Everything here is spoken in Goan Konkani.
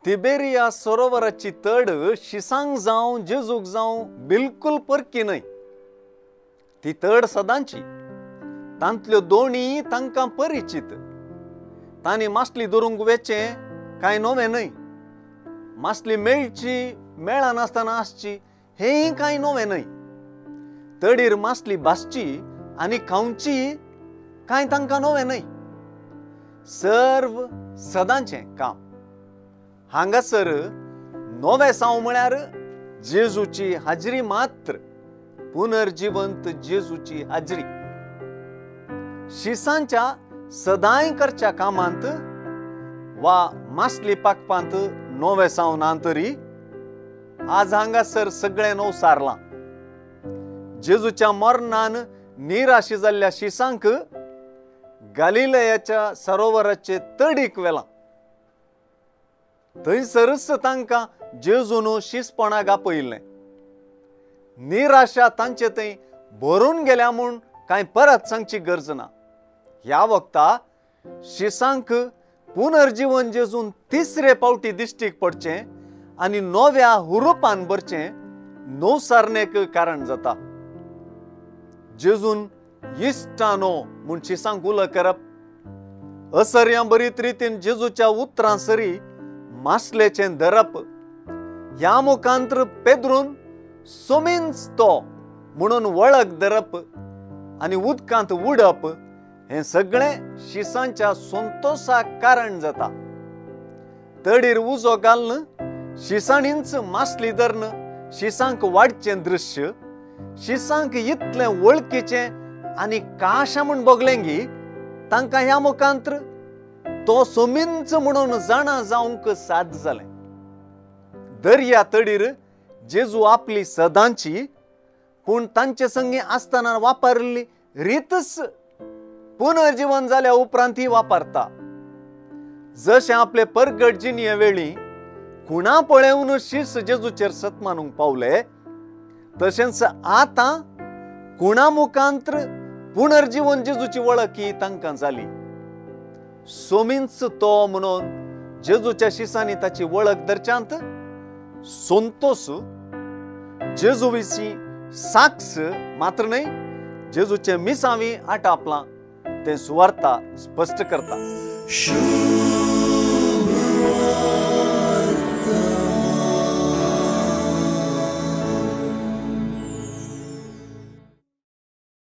तिबेरिया सरोवराची तड शिसांक जावं जेजूक जावं बिलकुल परकी न्हय। ती तड सदांची, तांतल्यो दोणी तांकां परिचीत। तांणी मासली धरूंक वेचें कांय नवें न्हय, मासली मेळची मेळनासतना आसची हेंय कांय नवें न्हय। तडीर मासली भासची आनी खावची कांय तांकां नवें न्हय। सर्व सदांचें काम। हांगासर नवें साव म्हळ्यार जेजूची हाजरी मात्र, पुनर्जिवंत जेजूची हाजरी। शिसांच्या सदांय करच्या कामांत वा मासली पाकपांत नवें साव ना तरी आज हांगासर सगळें नव सारलां। जेजूच्या मरणान निराशी जाल्ल्या शिसांक गालिलयाच्या सरोवराचे तडीक वेलां। थंयसरच तांकां जेजून शिसपणाक आपयिल्लें। निराशा तांचे थंय भरून गेल्या म्हूण कांय परत सांगची गरज ना। ह्या वक्ता शिसांक पुनर्जीवन जेजून तिसरे पावटी दिश्टीक पडचें आनी नव्या हुरुपान भरचें नवसारणेक कारण जाता। जेजून इश्टानो म्हूण शिसांक उलो करप, असर्यां बरीत रितीन जेजूच्या उतरां सरी मासलेचें धरप, ह्या मुखांत्र पेद्रून सोमींच तो म्हणून वळख धरप आनी उदकांत उडप हें सगळें शिसांच्या संतोसाक कारण जाता। तडीर उजो घालून शिसांनीच मासली धरून शिसांक वाडचें दृश्य शिसांक इतलें वळखीचें आनी काशा म्हूण भोगलें गी तांकां ह्या मुखांत्र तो सोमींच म्हणून जाणा जावंक साध्य जालें। दर्या तडीर जेजू आपली सदांची पूण तांचे संगी आसतना वापरिल्ली रीतच पुनर्जीवन जाल्या उपरांत ही वापरता। जशें आपले परगट जिणये वेळी खुणा पळेवन शीस जेजूचेर सत मानूंक पावले, तशेंच आतां खुणा मुखांत्र पुनर्जीवन जेजूची वळख ही तांकां जाली। सोमींच तो म्हणून जेजूच्या शिसांनी ताची वळख धरच्यांत संतोस, जेजू विशीं साक्ष मात्र न्हय जेजूचे मिसावी आटापलां तें सुवार्ता स्पश्ट करता।